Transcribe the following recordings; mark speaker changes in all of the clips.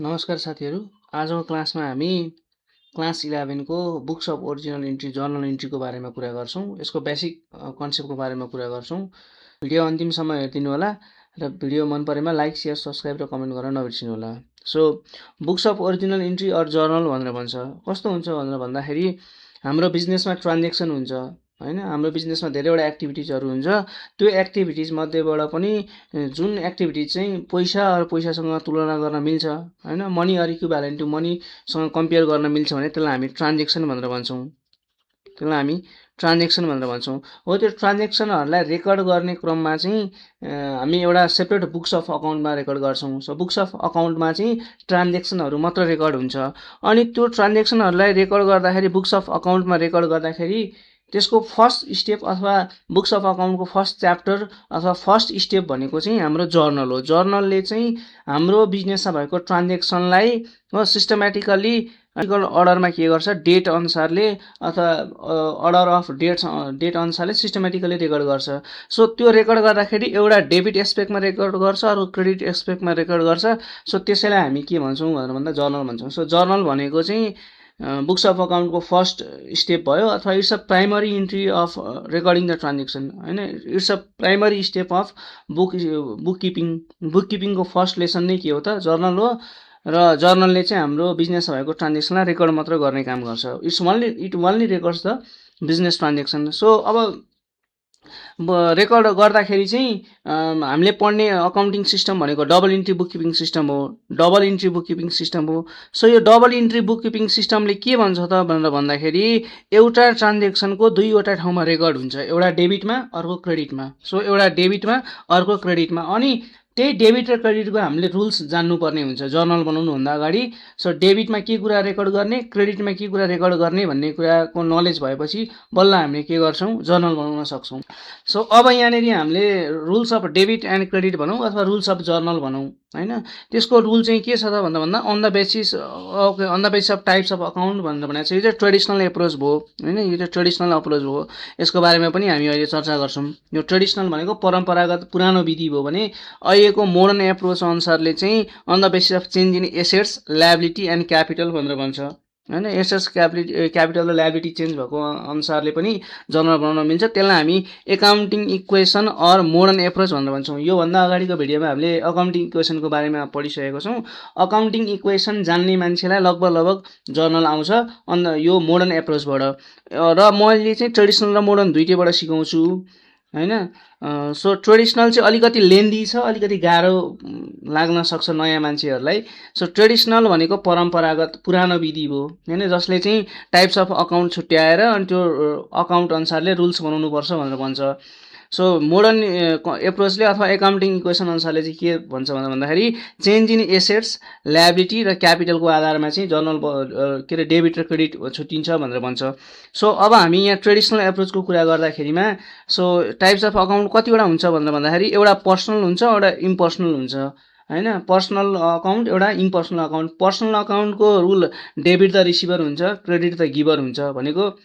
Speaker 1: नमस्कार साथीहरू। आजको क्लासमा हामी क्लास 11 को books of original entry journal इन्ट्रीको बारेमा कुरा गर्छौँ। यसको बेसिक कन्सेप्टको बारेमा कुरा गर्छौँ। भिडियो अन्तिमसम्म हेरिदिनु होला र भिडियो मन परेमा लाइक, शेयर, सब्स्क्राइब र कमेन्ट गर्न नबिर्सिनु होला। So books of original entry or journal भनेर भन्छ। कस्तो हुन्छ भनेर भन्दाखेरि हाम्रो बिजनेसमा ट्रान्जेक्सन हुन्छ हैन, हाम्रो बिजनेसमा धेरैवटा एक्टिभिटिजहरू हुन्छ। त्यो एक्टिभिटिज मध्येबाट पनि जुन एक्टिभिटिज चाहिँ पैसा र पैसासँग तुलना गर्न मिल्छ हैन, मनी आर इक्विभ्यालेन्ट टु मनीसँग कम्पेयर गर्न मिल्छ भने त्यसलाई हामी ट्रान्जेक्सन भनेर भन्छौँ। हो त्यो ट्रान्जेक्सनहरूलाई रेकर्ड गर्ने क्रममा चाहिँ हामी एउटा सेपरेट बुक्स अफ अकाउन्टमा रेकर्ड गर्छौँ। सो बुक्स अफ अकाउन्टमा चाहिँ ट्रान्जेक्सनहरू मात्र रेकर्ड हुन्छ। अनि त्यो ट्रान्जेक्सनहरूलाई रेकर्ड गर्दाखेरि बुक्स अफ अकाउन्टमा रेकर्ड गर्दाखेरि त्यसको फर्स्ट स्टेप अथवा बुक्स अफ अकाउन्टको फर्स्ट च्याप्टर अथवा फर्स्ट स्टेप भनेको चाहिँ हाम्रो जर्नल हो। जर्नलले चाहिँ हाम्रो बिजनेसमा भएको ट्रान्जेक्सनलाई सिस्टमेटिकली अर्डरमा के गर्छ, डेट अनुसारले अथवा अर्डर अफ डेट अनुसारले सिस्टमेटिकली रेकर्ड गर्छ। सो त्यो रेकर्ड गर्दाखेरि एउटा डेबिट एस्पेक्टमा रेकर्ड गर्छ, अर्को क्रेडिट एस्पेक्टमा रेकर्ड गर्छ। सो त्यसैलाई हामी के भन्छौँ भनेर भन्दा जर्नल भन्छौँ। सो जर्नल भनेको चाहिँ बुक्स अफ अकाउन्टको फर्स्ट स्टेप भयो अथवा it's a primary entry of recording the transaction हैन, it's a primary step of बुककिपिङको फर्स्ट लेसन नै के हो त, जर्नल हो। र जर्नलले चाहिँ हाम्रो बिजनेसमा भएको ट्रान्जेक्सनलाई रेकर्ड मात्र गर्ने काम गर्छ। It only records the business transaction. So अब रेकर्ड गर्दाखेरि चाहिँ हामीले पढ्ने अकाउन्टिङ सिस्टम भनेको डबल इन्ट्री बुककिपिङ सिस्टम हो। सो यो डबल इन्ट्री बुककिपिङ सिस्टमले के भन्छ त भनेर भन्दाखेरि एउटा ट्रान्जेक्सनको दुईवटा ठाउँमा रेकर्ड हुन्छ, एउटा डेबिटमा अर्को क्रेडिटमा। सो एउटा डेबिटमा अर्को क्रेडिटमा। अनि त्यही डेबिट र क्रेडिटको हामीले रुल्स जान्नुपर्ने हुन्छ जर्नल बनाउनुभन्दा अगाडि। सो डेबिटमा के कुरा रेकर्ड गर्ने, क्रेडिटमा के कुरा रेकर्ड गर्ने भन्ने कुराको नलेज भएपछि बल्ल हामीले के गर्छौँ, जर्नल बनाउन सक्छौँ। सो अब यहाँनिर हामीले rules of debit and credit भनौँ अथवा रुल्स अफ जर्नल भनौँ हैन, त्यसको रुल चाहिँ के छ त भन्दा on the basis of types of account भनेर भनेको छ। यो चाहिँ ट्रेडिसनल एप्रोच भयो हैन, यो चाहिँ ट्रेडिसनल अप्रोच हो। यसको बारेमा पनि हामी अहिले चर्चा गर्छौँ। यो ट्रेडिसनल भनेको परम्परागत पुरानो विधि भयो भने अहिलेको मोडर्न एप्रोच अनुसारले चाहिँ on the basis of change in assets, liability and capital भनेर भन्छ हैन। एसेट्स, क्यापिटल र लायबिलिटी चेन्ज भएको अनुसारले पनि जर्नल बनाउन मिल्छ। त्यसलाई हामी accounting equation or modern approach भनेर भन्छौँ। योभन्दा अगाडिको भिडियोमा हामीले अकाउन्टिङ इक्वेसनको बारेमा पढिसकेको छौँ। अकाउन्टिङ इक्वेसन जान्ने मान्छेलाई लगभग जर्नल आउँछ यो मोडर्न एप्रोचबाट। र मैले चाहिँ ट्रेडिसनल र मोडर्न दुइटैबाट सिकाउँछु हैन। सो ट्रेडिसनल चाहिँ अलिकति लेन्दी छ, अलिकति गाह्रो लाग्न सक्छ नयाँ मान्छेहरूलाई। सो ट्रेडिसनल भनेको परम्परागत पुरानो विधि हो हैन, जसले चाहिँ टाइप्स अफ अकाउन्ट छुट्याएर अनि त्यो अकाउन्ट अनुसारले रुल्स बनाउनुपर्छ भनेर भन्छ। सो मोडर्न एप्रोचले अथवा एकाउन्टिङ इक्वेसन अनुसारले चाहिँ के भन्छ भन्दाखेरि चेन्ज इन एसेट्स, लायबिलिटी र क्यापिटलको आधारमा चाहिँ जर्नल के अरे डेबिट र क्रेडिट छुट्टिन्छ भनेर भन्छ। सो अब हामी यहाँ ट्रेडिसनल एप्रोचको कुरा गर्दाखेरिमा सो टाइप्स अफ अकाउन्ट कतिवटा हुन्छ भनेर भन्दाखेरि एउटा पर्सनल हुन्छ, एउटा इम्पर्सनल हुन्छ हैन। पर्सनल अकाउन्ट, एउटा इम्पर्सनल अकाउन्ट। पर्सनल अकाउन्टको रुल डेबिट द रिसिभर हुन्छ, क्रेडिट द गिभर हुन्छ भनेको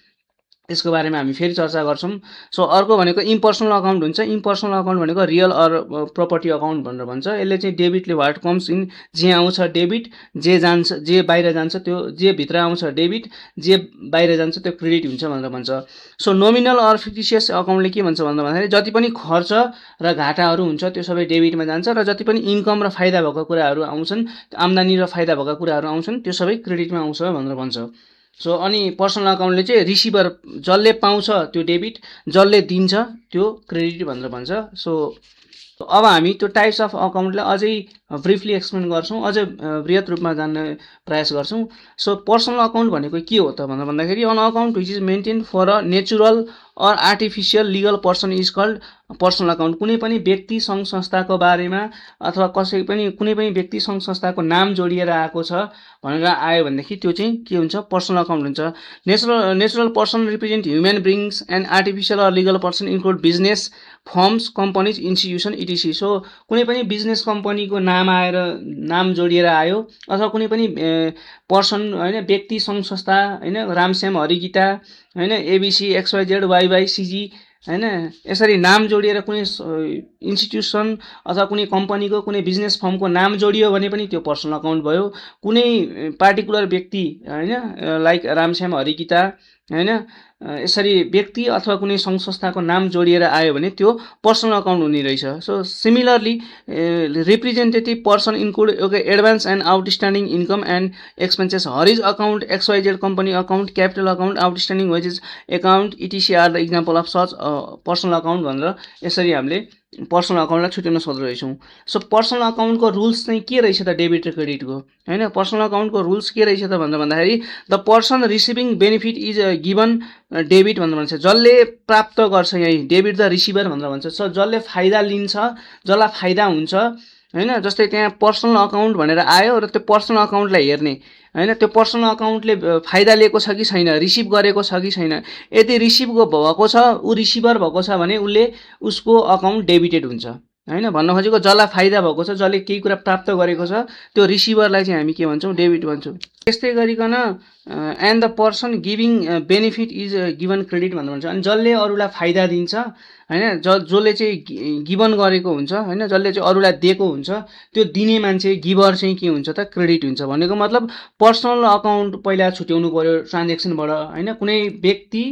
Speaker 1: यसको बारेमा हामी फेरि चर्चा गर्छौँ। सो अर्को भनेको इम्पर्सनल अकाउन्ट हुन्छ। इम्पर्सनल अकाउन्ट भनेको रियल अर प्रोपर्टी अकाउन्ट भनेर भन्छ। यसले चाहिँ डेबिटले वाट कम्स इन, जे आउँछ डेबिट, जे जान्छ, जे बाहिर जान्छ त्यो, जे भित्र आउँछ डेबिट, जे बाहिर जान्छ त्यो क्रेडिट हुन्छ भनेर भन्छ। सो नोमिनल अर फिक्टिसियस अकाउन्टले के भन्छ भन्दाखेरि जति पनि खर्च र घाटाहरू हुन्छ त्यो सबै डेबिटमा जान्छ र जति पनि इन्कम र फाइदा भएको कुराहरू आउँछन्, आम्दानी र फाइदा भएका कुराहरू आउँछन् त्यो सबै क्रेडिटमा आउँछ भनेर भन्छ। सो अनि पर्सनल अकाउन्टले चाहिँ रिसिभर, जसले पाउँछ त्यो डेबिट, जसले दिन्छ त्यो क्रेडिट भनेर भन्छ। सो अब हामी त्यो टाइप्स अफ अकाउन्टलाई अझै ब्रिफली एक्सप्लेन गर्छौँ, अझै बृहत रूपमा जान्ने प्रयास गर्छौँ। सो पर्सनल अकाउन्ट भनेको के हो त भनेर भन्दाखेरि on account which is maintain for a natural or artificial legal person is called personal account. कुनै पनि व्यक्ति सङ्घ संस्थाको बारेमा अथवा कुनै पनि व्यक्ति सङ्घ संस्थाको नाम जोडिएर आएको छ भनेर आयो भनेदेखि त्यो चाहिँ के हुन्छ, पर्सनल अकाउन्ट हुन्छ। Natural person represent human beings and artificial or legal person include business firms, companies, institution etc. So कुनै पनि बिजनेस कम्पनीको नाम आएर, नाम जोडिएर आयो अथवा कुनै पनि पर्सन हैन, व्यक्ति सङ्घ संस्था हैन, रामश्याम हरिगीता हैन, एबिसी XYZ YY CG हैन। यसरी नाम जोडिएर कुनै इन्स्टिट्युसन अथवा कुनै कम्पनीको कुनै बिजनेस फर्मको नाम जोडियो भने पनि त्यो पर्सनल अकाउन्ट भयो। कुनै पार्टिकुलर व्यक्ति हैन लाइक रामश्याम हरिकिता हैन यसरी व्यक्ति अथवा कुनै सङ्घ संस्थाको नाम जोडिएर आयो भने त्यो पर्सनल अकाउन्ट हुने रहेछ। So similarly representative person include okay advance and outstanding income and expenses हरिज account XYZ company account capital account outstanding wages account etc are the example of such personal account भनेर यसरी हामीले personal अकाउन्टलाई छुट्याउन सक्दो so personal अकाउन्टको rules चाहिँ के रहेछ त डेबिट र क्रेडिटको हैन। पर्सनल अकाउन्टको रुल्स के रहेछ त भन्दाखेरि the person receiving benefit is given debit भनेर भन्छ। जसले प्राप्त गर्छ यही डेबिट द रिसिभर भनेर भन्छ। सो जसले फाइदा लिन्छ जसलाई फाइदा हुन्छ हैन। जस्तै त्यहाँ पर्सनल अकाउन्ट भनेर आयो र त्यो पर्सनल अकाउन्टलाई हेर्ने हैन त्यो पर्सनल अकाउन्टले फाइदा लिएको छ कि छैन रिसिभ गरेको छ कि छैन। यदि रिसिभ भएको छ ऊ रिसिभर भएको छ भने उसले उसको अकाउन्ट डेबिटेड हुन्छ हैन। भन्न खोजेको जसलाई फाइदा भएको छ जसले केही कुरा प्राप्त गरेको छ त्यो रिसिभरलाई चाहिँ हामी के भन्छौँ डेबिट भन्छौँ। त्यस्तै गरिकन and the person giving benefit is given credit भनेर भन्छ। अनि जसले अरूलाई फाइदा दिन्छ हैन जसले चाहिँ गिभन गरेको हुन्छ हैन जसले चाहिँ अरूलाई दिएको हुन्छ त्यो दिने मान्छे गिभर चाहिँ के हुन्छ त क्रेडिट हुन्छ। भनेको मतलब पर्सनल अकाउन्ट पहिला छुट्याउनु पर्यो ट्रान्जेक्सनबाट हैन। कुनै व्यक्ति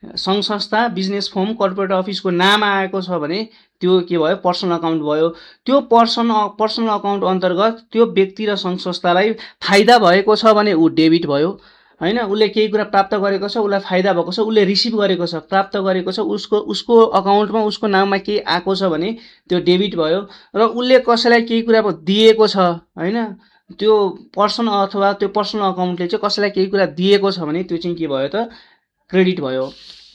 Speaker 1: सङ्घ संस्था बिजनेस फर्म कर्पोरेट अफिसको नाम आएको छ भने त्यो के भयो पर्सनल अकाउन्ट भयो। त्यो पर्सनल अकाउन्ट अन्तर्गत त्यो व्यक्ति र सङ्घ संस्थालाई फाइदा भएको छ भने ऊ डेबिट भयो हैन। उसले केही कुरा प्राप्त गरेको छ उसलाई फाइदा भएको छ उसले रिसिभ गरेको छ प्राप्त गरेको छ उसको अकाउन्टमा उसको नाममा केही आएको छ भने त्यो डेबिट भयो। र उसले कसैलाई केही कुरा दिएको छ हैन त्यो पर्सन अथवा त्यो पर्सनल अकाउन्टले चाहिँ कसैलाई केही कुरा दिएको छ भने त्यो चाहिँ के भयो त क्रेडिट भयो।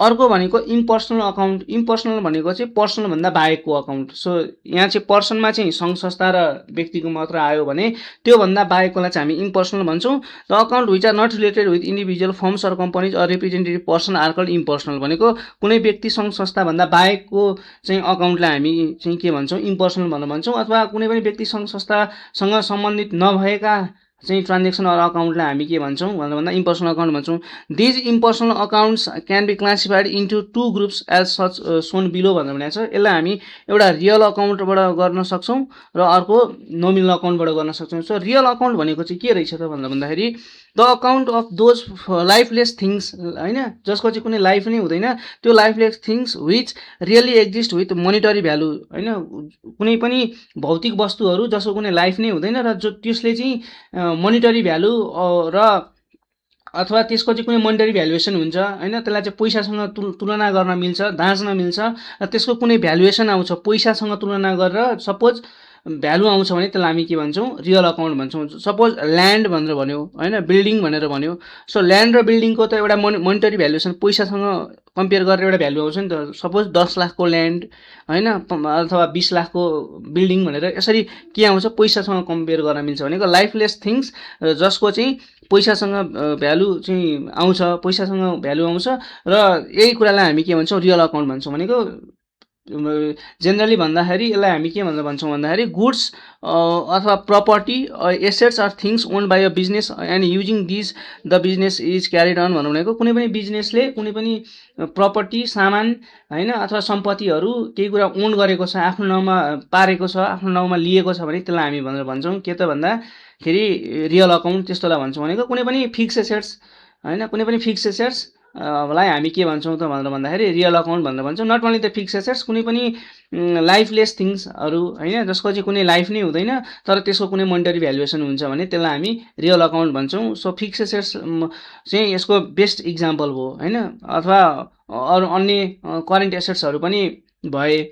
Speaker 1: अर्को भनेको इम्पर्सनल अकाउन्ट। इम्पर्सनल भनेको चाहिँ पर्सनल भन्दा बाहेकको अकाउन्ट। सो यहाँ चाहिँ पर्सनमा चाहिँ सङ्घ संस्था र व्यक्तिको मात्र आयो भने त्यो भन्दा बाहेककोलाई चाहिँ हामी इम्पर्सनल भन्छौँ। The account which are not related with individual firms or companies or representative person are called impersonal. भनेको कुनै व्यक्ति सङ्घ संस्था भन्दा बाहेकको चाहिँ अकाउन्टलाई हामी चाहिँ के भन्छौँ इम्पर्सनल भनेर भन्छौँ। अथवा कुनै पनि व्यक्ति सङ्घ संस्थासँग सम्बन्धित नभएका चाहिँ ट्रान्जेक्सन अर अकाउन्टलाई हामी के भन्छौँ भनेर भन्दा इम्पर्सनल अकाउन्ट भन्छौँ। These impersonal accounts can be classified into two groups as such shown below भनेर भनेको छ। यसलाई हामी एउटा रियल अकाउन्टबाट गर्न सक्छौँ र अर्को नोमिनल अकाउन्टबाट गर्न सक्छौँ। सो रियल अकाउन्ट भनेको चाहिँ के रहेछ त भनेर भन्दाखेरि the account of those lifeless things हैन जसको चाहिँ कुनै लाइफ नै हुँदैन त्यो lifeless things which really exist with monetary value हैन। कुनै पनि भौतिक वस्तुहरू जसको कुनै लाइफ नै हुँदैन र जो त्यसले चाहिँ मोनिटरी भ्यालु र अथवा त्यसको चाहिँ कुनै मोनिटरी भ्यालुएसन हुन्छ हैन त्यसलाई चाहिँ पैसासँग तुलना गर्न मिल्छ दाँच्न मिल्छ र त्यसको कुनै भ्यालुएसन आउँछ पैसासँग तुलना गरेर सपोज भ्यालु आउँछ भने त्यसलाई हामी के भन्छौँ रियल अकाउन्ट भन्छौँ। सपोज ल्यान्ड भनेर भन्यो हैन बिल्डिङ भनेर भन्यो। सो ल्यान्ड र बिल्डिङको त एउटा मोनिटरी भ्यालुएसन पैसासँग कम्पेयर गरेर एउटा भ्यालु आउँछ नि त। सपोज 10 लाखको ल्यान्ड हैन अथवा 20 लाखको बिल्डिङ भनेर यसरी के आउँछ पैसासँग कम्पेयर गर्न मिल्छ। भनेको लाइफलेस थिङ्स जसको चाहिँ पैसासँग भ्यालु चाहिँ आउँछ पैसासँग भ्यालु आउँछ र यही कुरालाई हामी के भन्छौँ रियल अकाउन्ट भन्छौँ। भनेको जेनरली भन्दाखेरि यसलाई हामी के भनेर भन्छौँ भन्दाखेरि गुड्स अथवा property assets are things owned by a business and using these the business is carried on भनेको कुनै पनि बिजनेसले कुनै पनि प्रपर्टी सामान हैन अथवा सम्पत्तिहरू केही कुरा ओन गरेको छ आफ्नो नाउँमा पारेको छ आफ्नो नाउँमा लिएको छ भने त्यसलाई हामी भनेर भन्छौँ के त भन्दाखेरि रियल अकाउन्ट त्यस्तोलाई भन्छौँ। भनेको कुनै पनि फिक्स एसेट्स हैन कुनै पनि फिक्स एसेट्स लाई हामी के भन्छौँ त भनेर भन्दाखेरि रियल अकाउन्ट भनेर भन्छौँ। Not only the fixed assets कुनै पनि लाइफलेस थिङ्सहरू हैन जसको चाहिँ कुनै लाइफ नै हुँदैन तर त्यसको कुनै मोनिटरी भ्यालुएसन हुन्छ भने त्यसलाई हामी रियल अकाउन्ट भन्छौँ। सो फिक्स एसेट्स चाहिँ यसको बेस्ट इक्जाम्पल हो हैन अथवा अरू अन्य करेन्ट एसेट्सहरू पनि भए।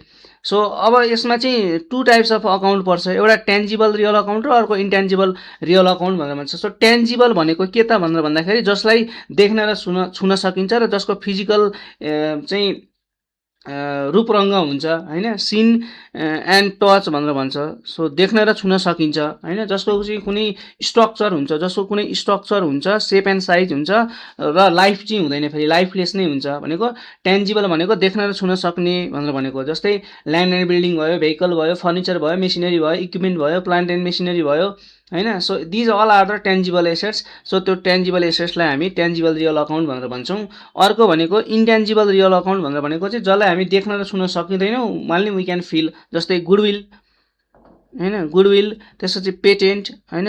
Speaker 1: सो अब यसमा चाहिँ टु टाइप्स अफ अकाउन्ट पर्छ एउटा टेन्जिबल रियल अकाउन्ट र अर्को इन्टेन्जिबल रियल अकाउन्ट भनेर भन्छ। सो टेन्जिबल भनेको के त भनेर भन्दाखेरि जसलाई देख्न र छुन सकिन्छ र जसको फिजिकल चाहिँ रूपरङ्ग हुन्छ हैन सिन एन्ड टच भनेर भन्छ। सो देख्न र छुन सकिन्छ हैन जसको चाहिँ कुनै स्ट्रक्चर हुन्छ जसको कुनै स्ट्रक्चर हुन्छ सेप एन्ड साइज हुन्छ र लाइफ चाहिँ हुँदैन फेरि लाइफलेस नै हुन्छ। भनेको टेन्जिबल भनेको देख्न र छुन सक्ने भनेर भनेको जस्तै ल्यान्ड एन्ड बिल्डिङ भयो भेहिकल भयो फर्निचर भयो मेसिनरी भयो इक्विपमेन्ट भयो प्लान्ट एन्ड मेसिनरी भयो होइन। So these all are the tangible assets. So त्यो टेन्जिबल एसेट्सलाई हामी टेन्जिबल रियल अकाउन्ट भनेर भन्छौँ। अर्को भनेको इन्टेन्जिबल रियल अकाउन्ट भनेर भनेको चाहिँ जसलाई हामी देख्न र छुन सकिँदैनौँ, ओन्ली वी क्यान फिल, जस्तै गुडविल होइन, गुडविल, त्यसपछि पेटेन्ट होइन,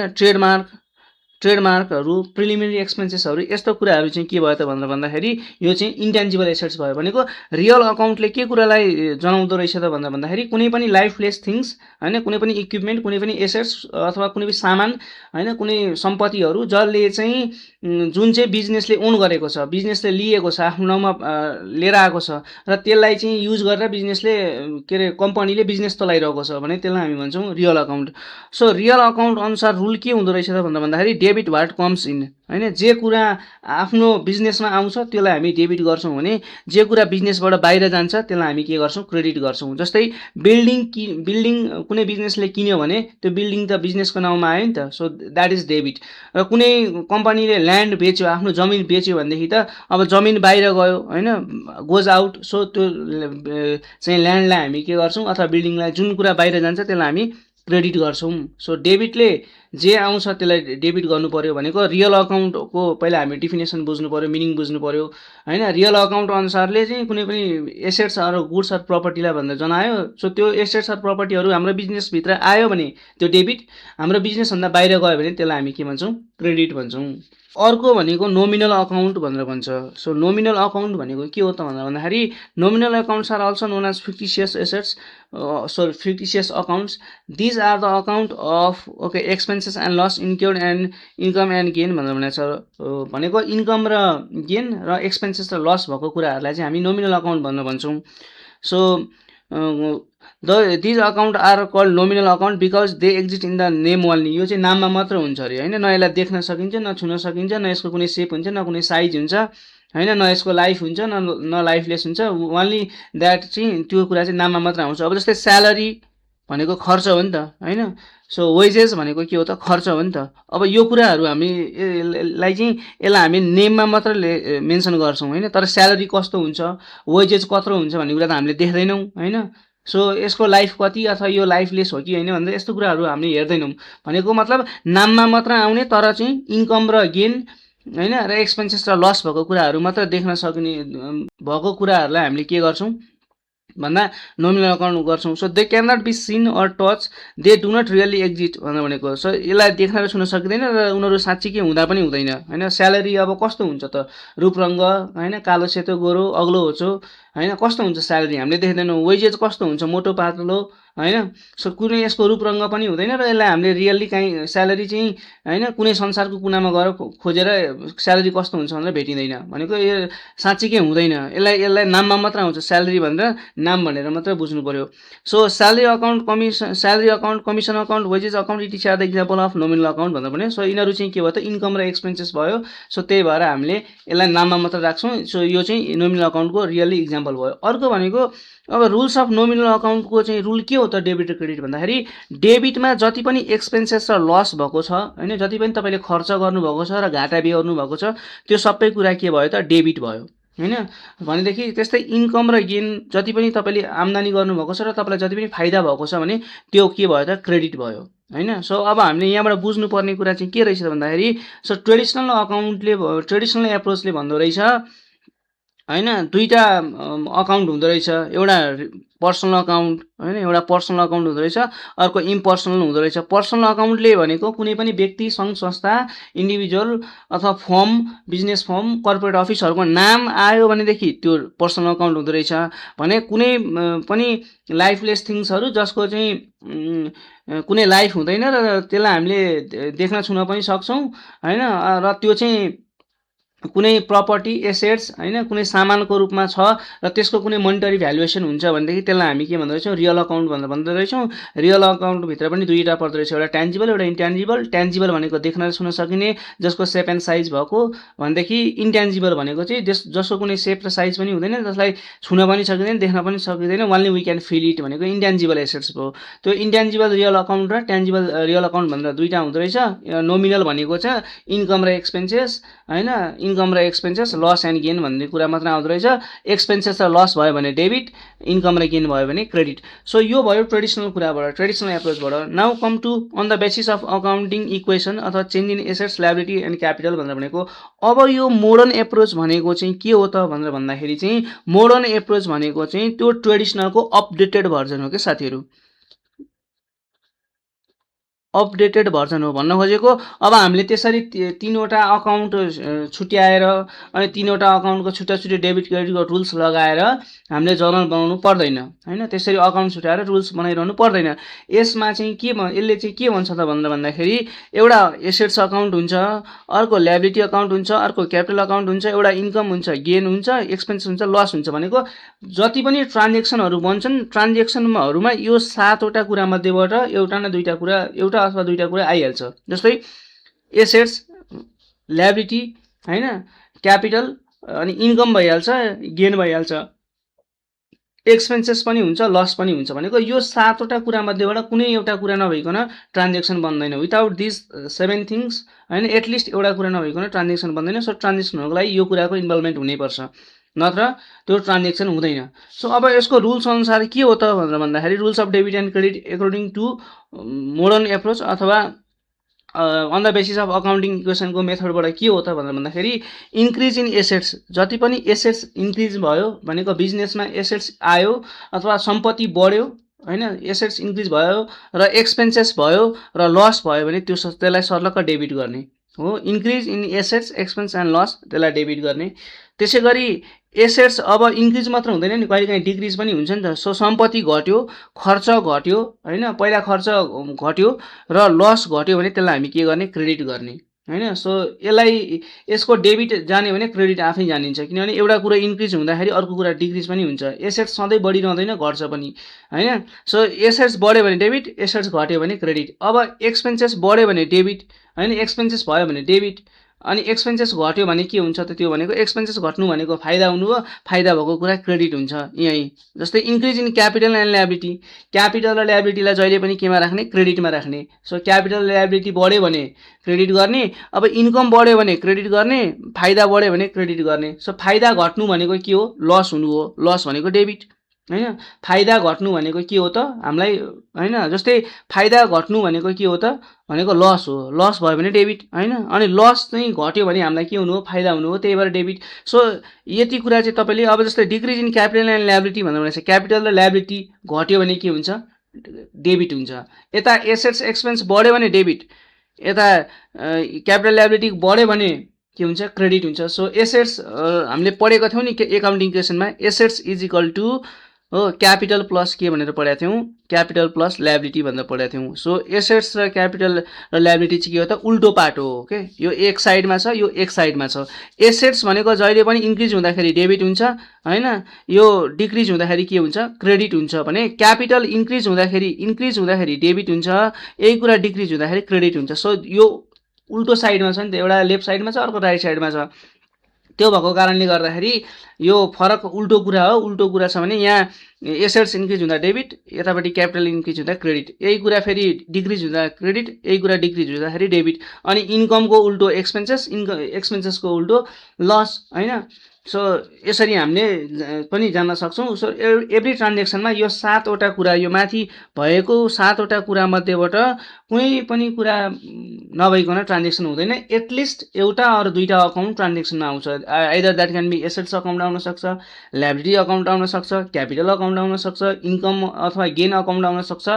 Speaker 1: ट्रेडमार्कहरू, प्रिलिमिनरी एक्सपेन्सेसहरू, यस्तो कुराहरू चाहिँ के भयो त भनेर भन्दाखेरि यो चाहिँ इन्टेन्जिबल एसेट्स भयो। भनेको रियल अकाउन्टले के कुरालाई जनाउँदो रहेछ त भनेर भन्दाखेरि कुनै पनि लाइफलेस थिङ्स होइन, कुनै पनि इक्विपमेन्ट, कुनै पनि एसेट्स अथवा कुनै पनि सामान होइन, कुनै सम्पत्तिहरू जसले चाहिँ जुन चाहिँ बिजनेसले ओन गरेको छ, बिजनेसले लिएको छ, आफ्नो नाउँमा लिएर आएको छ र त्यसलाई चाहिँ युज गरेर बिजनेसले के अरे कम्पनीले बिजनेस चलाइरहेको छ भने त्यसलाई हामी भन्छौँ real account. So real account अनुसार रुल के हुँदो रहेछ त भनेर भन्दाखेरि डेबिट वाट कम्स इन होइन, जे कुरा आफ्नो बिजनेसमा आउँछ त्यसलाई हामी डेबिट गर्छौँ भने जे कुरा बिजनेसबाट बाहिर जान्छ त्यसलाई हामी के गर्छौँ, क्रेडिट गर्छौँ। जस्तै बिल्डिङ कुनै बिजनेसले किन्यो भने त्यो बिल्डिङ त बिजनेसको नाउँमा आयो नि त, सो द्याट इज डेबिट। र कुनै कम्पनीले ल्यान्ड बेच्यो, आफ्नो जमिन बेच्यो भनेदेखि त अब जमिन बाहिर गयो होइन, गोज आउट, सो त्यो चाहिँ ल्यान्डलाई हामी के गर्छौँ अथवा बिल्डिङलाई जुन कुरा बाहिर जान्छ त्यसलाई हामी क्रेडिट गर्छौँ। सो डेबिटले जे आउँछ त्यसलाई डेबिट गर्नु पर्यो भनेको रियल अकाउन्टको पहिला हामी डिफिनेसन बुझ्नु पर्यो, मिनिङ बुझ्नु पर्यो होइन। रियल अकाउन्ट अनुसारले चाहिँ कुनै पनि एसेट्स अरू गुड्स अर प्रपर्टीलाई भनेर जनायो। सो त्यो एसेट्स अर प्रपर्टीहरू हाम्रो बिजनेसभित्र आयो भने त्यो डेबिट, हाम्रो बिजनेसभन्दा बाहिर गयो भने त्यसलाई हामी के भन्छौँ, क्रेडिट भन्छौँ। अर्को भनेको नोमिनल अकाउन्ट भनेर भन्छ। सो नोमिनल अकाउन्ट भनेको के हो त भनेर भन्दाखेरि nominal accounts are also known as fictitious assets, fictitious accounts. These are the account of okay expenses and loss include and income and gain भनेर भनेको छ। भनेको इन्कम र गेन र एक्सपेन्सेस र लस भएको कुराहरूलाई चाहिँ हामी नोमिनल अकाउन्ट भनेर भन्छौँ। So these account are called nominal account because they exist in the name only. यो चाहिँ नाममा मात्र हुन्छ अरे होइन, न यसलाई देख्न सकिन्छ, न छुन सकिन्छ, न यसको कुनै सेप हुन्छ, न कुनै साइज हुन्छ होइन, न यसको लाइफ हुन्छ, न लाइफलेस हुन्छ, ओन्ली द्याट चाहिँ त्यो कुरा चाहिँ नाममा मात्र आउँछ। अब जस्तै स्यालेरी भनेको खर्च हो नि त होइन, सो वेजेस भनेको के हो त, खर्च हो नि त। अब यो कुराहरू हामीलाई चाहिँ यसलाई हामी नेममा मात्र मेन्सन गर्छौँ होइन, तर स्यालेरी कस्तो हुन्छ, वेजेस कत्रो हुन्छ भन्ने कुरा त हामीले देख्दैनौँ होइन। सो यसको लाइफ कति अथवा यो लाइफलेस हो कि होइन भनेर यस्तो कुराहरू हामीले हेर्दैनौँ। भनेको मतलब नाममा मात्र आउने तर चाहिँ इन्कम र गेन होइन र एक्सपेन्सेस र लस भएको कुराहरू मात्र देख्न सक्ने भएको कुराहरूलाई हामीले के गर्छौँ भन्दा नोमिनल अकाउन्ट गर्छौँ। So they can not be seen or touch, they do not really exist भनेर भनेको। सो यसलाई देख्न र छुन सकिँदैन र उनीहरू साँच्चीकै हुँदा पनि हुँदैन होइन। स्यालेरी अब कस्तो हुन्छ त, रूपरङ्ग होइन, कालो सेतो गोरो अग्लो होचो होइन, कस्तो हुन्छ स्यालेरी हामीले देख्दैनौँ। वेजेस कस्तो हुन्छ, मोटो पातलो होइन। सो कुनै यसको रूपरङ्ग पनि हुँदैन र यसलाई हामीले रियल्ली काहीँ स्यालेरी चाहिँ होइन कुनै संसारको कुनामा गएर खोजेर स्यालेरी कस्तो हुन्छ भनेर भेटिँदैन। भनेको यो साँच्चीकै हुँदैन, यसलाई नाममा मात्र आउँछ, स्यालेरी भनेर नाम भनेर मात्र बुझ्नु पर्यो। So salary account, commission account, wages account, it is are the example of nominal account भनेर भने। सो यिनीहरू चाहिँ के भयो त, इन्कम र एक्सपेन्सेस भयो। सो त्यही भएर हामीले यसलाई नाममा मात्र राख्छौँ। सो यो चाहिँ नोमिनल अकाउन्टको रियल्ली इक्जाम्पल भयो। अर्को भनेको अब रुल्स अफ नोमिनल अकाउन्टको चाहिँ रुल के हो त डेबिट र क्रेडिट भन्दाखेरि डेबिटमा जति पनि एक्सपेन्सेस र लस भएको छ होइन, जति पनि तपाईँले खर्च गर्नुभएको छ र घाटा बिहोर्नु भएको छ त्यो सबै कुरा के भयो त, डेबिट भयो होइन। भनेदेखि त्यस्तै इन्कम र गेन जति पनि तपाईँले आम्दानी गर्नुभएको छ र तपाईँलाई जति पनि फाइदा भएको छ भने त्यो के भयो त, क्रेडिट भयो होइन। सो अब हामीले यहाँबाट बुझ्नुपर्ने कुरा चाहिँ के रहेछ भन्दाखेरि सो ट्रेडिसनल एप्रोचले भन्दो रहेछ होइन, दुईवटा अकाउन्ट हुँदो रहेछ, एउटा पर्सनल अकाउन्ट होइन, एउटा पर्सनल अकाउन्ट हुँदो रहेछ, अर्को इम्पर्सनल हुँदो रहेछ। पर्सनल अकाउन्टले भनेको कुनै पनि व्यक्ति, सङ्घ संस्था, इन्डिभिजुअल अथवा फर्म, बिजनेस फर्म, कर्पोरेट अफिसहरूको नाम आयो भनेदेखि त्यो पर्सनल अकाउन्ट हुँदो रहेछ। भने कुनै पनि लाइफलेस थिङ्सहरू जसको चाहिँ कुनै लाइफ हुँदैन र त्यसलाई हामीले देख्न छुन पनि सक्छौँ होइन, र त्यो चाहिँ कुनै प्रपर्टी एसेट्स होइन कुनै सामानको रूपमा छ र त्यसको कुनै मोनिटरी भ्यालुएसन हुन्छ भनेदेखि त्यसलाई हामी के भन्दो रहेछौँ, रियल अकाउन्ट भनेर भन्दो रहेछौँ। रियल अकाउन्टभित्र पनि दुईवटा पर्दो रहेछ, एउटा ट्यान्जिबल एउटा इन्ट्यान्जिबल। ट्यान्जिबल भनेको देख्न छुन सकिने, जसको सेप एन्ड साइज भएको, भनेदेखि इन्ट्यान्जिबल भनेको चाहिँ जसको कुनै सेप र साइज पनि हुँदैन, जसलाई छुन पनि सकिँदैन, देख्न पनि सकिँदैन, only we can feel it भनेको इन्ट्यान्जिबल एसेट्स भयो। त्यो इन्ट्यान्जिबल रियल अकाउन्ट र ट्यान्जिबल रियल अकाउन्ट भनेर दुईवटा हुँदो रहेछ। नोमिनल भनेको चाहिँ इन्कम र एक्सपेन्सेस होइन, इन्कम र एक्सपेन्सेस, लस एन्ड गेन भन्ने कुरा मात्र आउँदो रहेछ। एक्सपेन्सेस र लस भयो भने डेबिट, इन्कम र गेन भयो भने क्रेडिट। सो यो भयो ट्रेडिसनल कुराबाट, ट्रेडिसनल एप्रोचबाट। Now come to on the basis of accounting equation अथवा change in assets, liability and capital भनेर भनेको। अब यो मोडर्न एप्रोच भनेको चाहिँ के हो त भनेर भन्दाखेरि चाहिँ मोडर्न एप्रोच भनेको चाहिँ त्यो ट्रेडिसनलको अपडेटेड भर्जन हो क्या साथीहरू, अपडेटेड भर्जन हो भन्न खोजेको। अब हामीले त्यसरी तीनवटा अकाउन्ट छुट्याएर अनि तीनवटा अकाउन्टको छुट्टा छुट्टै डेबिट क्रेडिटको रुल्स लगाएर हामीले जर्नल बनाउनु पर्दैन हैन। त्यसरी अकाउन्ट छुट्याएर रुल्स बनाइरहनु पर्दैन। यसमा चाहिँ यसले चाहिँ के भन्छ त भनेर भन्दाखेरि एउटा एसेट्स अकाउन्ट हुन्छ, अर्को ल्याबिलिटी अकाउन्ट हुन्छ, अर्को क्यापिटल अकाउन्ट हुन्छ, एउटा इन्कम हुन्छ, गेन हुन्छ, एक्सपेन्स हुन्छ, लस हुन्छ। भनेको जति पनि ट्रान्जेक्सनहरू बन्छन् ट्रान्जेक्सनहरूमा यो 7वटा कुरा मध्येबाट एउटा न दुईटा कुरा, एउटा अथवा दुईटा कुरा आइहाल्छ। जस्तै एसेट्स, ल्याबिलिटी हैन, क्यापिटल अनि इन्कम भइहाल्छ, गेन भइहाल्छ, एक्सपेन्सेस पनि हुन्छ, लस पनि हुन्छ। भनेको यो 7वटा कुरा मध्येबाट कुनै एउटा कुरा नभइकन ट्रान्जेक्सन बन्दैन। विदाउट दिस 7 थिङ्स हैन, एटलिस्ट एउटा कुरा नभइकन ट्रान्जेक्सन बन्दैन। सो ट्रान्जेक्सन हुनको लागि यो कुराको इन्भल्भमेन्ट हुनैपर्छ, नत्र त्यो ट्रान्जेक्सन हुँदैन। सो अब यसको रुल्स अनुसार के हो त भनेर भन्दाखेरि rules of debit and credit according to modern approach अथवा on the basis of accounting इक्वेसनको मेथडबाट के हो त भनेर भन्दाखेरि इन्क्रिज इन एसेट्स, जति पनि एसेट्स इन्क्रिज भयो भनेको बिजनेसमा एसेट्स आयो अथवा सम्पत्ति बढ्यो हैन, एसेट्स इन्क्रिज भयो र एक्सपेन्सेस भयो र लस भयो भने त्यसलाई सर्लक्क डेबिट गर्ने हो। Increase in assets, expense and loss, त्यसलाई डेबिट गर्ने। त्यसै गरी एसेट्स अब इन्क्रिज मात्र हुँदैन नि, कहिलेकाहीँ डिक्रिज पनि हुन्छ नि त। सो सम्पत्ति घट्यो, खर्च घट्यो हैन, पहिला खर्च घट्यो र लस घट्यो भने त्यसलाई हामी के गर्ने, क्रेडिट गर्ने हैन। सो यसको डेबिट जाने भने क्रेडिट आफै जानिन्छ, किनभने एउटा कुरा इन्क्रिज हुँदाखेरि अर्को कुरा डिक्रिज पनि हुन्छ। एसेट्स सधैँ बढिरहँदैन, घट्छ पनि हैन। सो एसेट्स बढ्यो भने डेबिट, एसेट्स घट्यो भने क्रेडिट। अब एक्सपेन्सेस बढ्यो भने डेबिट हैन, एक्सपेन्सेस भयो भने डेबिट, अनि एक्सपेन्सेस घट्यो भने के हुन्छ त, त्यो भनेको एक्सपेन्सेस घट्नु भनेको फाइदा हुनु हो, फाइदा भएको कुरा क्रेडिट हुन्छ यहीँ। जस्तै increase in capital and liability, capital र ल्याबिलिटीलाई जहिले पनि केमा राख्ने, क्रेडिटमा राख्ने। सो क्यापिटल ल्याबिलिटी बढ्यो भने क्रेडिट गर्ने, अब इन्कम बढ्यो भने क्रेडिट गर्ने, फाइदा बढ्यो भने क्रेडिट गर्ने। सो फाइदा घट्नु भनेको के हो, लस हुनु हो, लस भनेको डेबिट हैन। फाइदा घट्नु भनेको के हो त हामीलाई हैन, जस्तै फाइदा घट्नु भनेको के हो त भनेको लस हो, लस भयो भने डेबिट हैन। अनि लस चाहिँ घट्यो भने हामीलाई के हुनु हो, फाइदा हुनु हो, त्यही भएर डेबिट। सो यति कुरा चाहिँ तपाईँले अब जस्तै decrease in capital and liability भनेर भनेको छ, क्यापिटल र ल्याबिलिटी घट्यो भने के हुन्छ, डेबिट हुन्छ। यता एसेट्स एक्सपेन्स बढ्यो भने डेबिट, यता क्यापिटल ल्याबिलिटी बढ्यो भने के हुन्छ, क्रेडिट हुन्छ। सो एसेट्स हामीले पढेको थियौँ नि एकाउन्टिङ इक्वेसनमा, एसेट्स इज इक्वल टु हो क्यापिटल प्लस के भनेर पढाएको थियौँ, क्यापिटल प्लस ल्याबिलिटी भनेर पढाएको थियौँ। सो एसेट्स र क्यापिटल र ल्याबिलिटी चाहिँ के हो त, उल्टो पाटो हो के। यो एक साइडमा छ, यो एक साइडमा छ। एसेट्स भनेको जहिले पनि इन्क्रिज हुँदाखेरि डेबिट हुन्छ हैन, यो डिक्रिज हुँदाखेरि के हुन्छ, क्रेडिट हुन्छ भने क्यापिटल इन्क्रिज हुँदाखेरि डेबिट हुन्छ, यही कुरा डिक्रिज हुँदाखेरि क्रेडिट हुन्छ। सो यो उल्टो साइडमा छ नि त, एउटा लेफ्ट साइडमा छ, अर्को राइट साइडमा छ। त्यो भएको कारणले गर्दाखेरि यो फरक उल्टो कुरा हो। उल्टो कुरा छ भने यहाँ एसेट्स इन्क्रिज हुँदा डेबिट, यतापट्टि क्यापिटल इन्क्रिज हुँदा क्रेडिट, यही कुरा फेरि डिक्रिज हुँदा क्रेडिट, यही कुरा डिक्रिज हुँदाखेरि डेबिट। अनि इन्कमको उल्टो एक्सपेन्सेस, एक्सपेन्सेसको उल्टो लस हैन। सो यसरी हामीले पनि जान्न सक्छौँ। सो एभ्री ट्रान्जेक्सनमा यो 7वटा कुरा, यो माथि भएको 7वटा कुरा मध्येबाट कुनै पनि कुरा नभइकन ट्रान्जेक्सन हुँदैन। एटलिस्ट एउटा अरू दुईटा अकाउन्ट ट्रान्जेक्सनमा आउँछ। Either that can be assets account आउन सक्छ, ल्याबिलिटी अकाउन्ट आउन सक्छ, क्यापिटल अकाउन्ट आउन सक्छ, इन्कम अथवा गेन अकाउन्ट आउन सक्छ,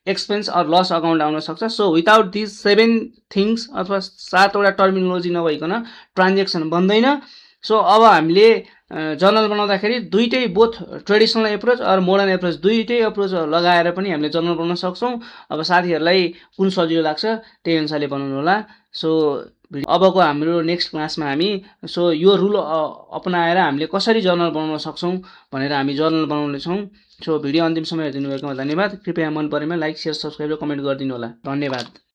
Speaker 1: एक्सपेन्स अर लस अकाउन्ट आउन सक्छ। सो विदाउट दिस 7 थिङ्स अथवा 7वटा टर्मिनोलोजी नभइकन ट्रान्जेक्सन बन्दैन। सो अब हामीले जर्नल बनाउँदाखेरि दुईटै both traditional approach or modern approach दुईटै एप्रोच लगाएर पनि हामीले जर्नल बनाउन सक्छौँ। अब साथीहरूलाई कुन सजिलो लाग्छ त्यही अनुसारले बनाउनु होला। सो अबको हाम्रो नेक्स्ट क्लासमा हामी यो रुल अपनाएर हामीले कसरी जर्नल बनाउन सक्छौँ भनेर हामी जर्नल बनाउनेछौँ। सो भिडियो अन्तिमसम्म हेरिदिनु भएकोमा धन्यवाद। कृपया मन परेमा लाइक, सेयर, सब्सक्राइब र कमेन्ट गरिदिनु होला। धन्यवाद।